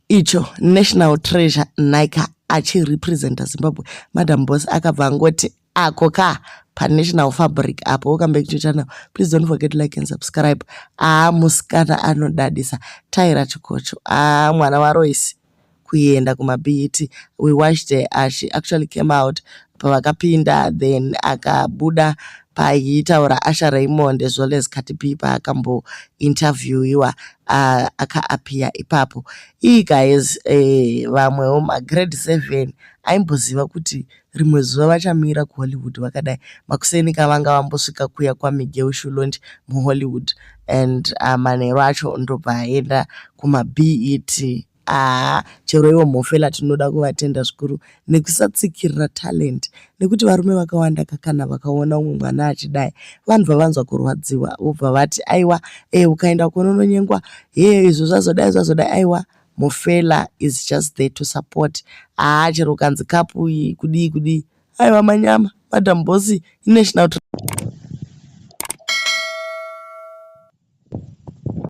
Icho national treasure Nike achirepresenta Zimbabwe. Madam Boss akabva angoti ako ka panational fabric apo. Welcome back to channel, please don't forget to like and subscribe. Aa, musikana anodadisa Tyra Chikocho. Aa, mwana waRoyce kuenda kumaBET. We watched her, she actually came out pavakapinda, then akabuda paiitaura Asha Raymond as well as Cardi B paakambointerviewiwa, akaappear ipapo. Ii guys, vamwewo magrade 7 aimboziva kuti rimwe zuva vachamira kuHollywood vakadai. Makuseni kavanga vambosvika kuya kwaMiguel Shoe Lounge muHollywood and manheru acho ndobva aenda kumaBET. Haa, chero ivo Mhofela tinoda kuvatenda zvikuru nekusatsikirira talent, nekuti varume vakawanda kana vakaona umwe mwana achidai vanobva vanzwa kurwadziwa, vobva vati aiwa, ukaenda kunononyengwa he, izvo zvazodai zvazodai. Aiwa, Mhofela is just there to support. Haa, chero ukanzi kapu iyi kudii kudii, aiwa, manyama. Madam Boss inational.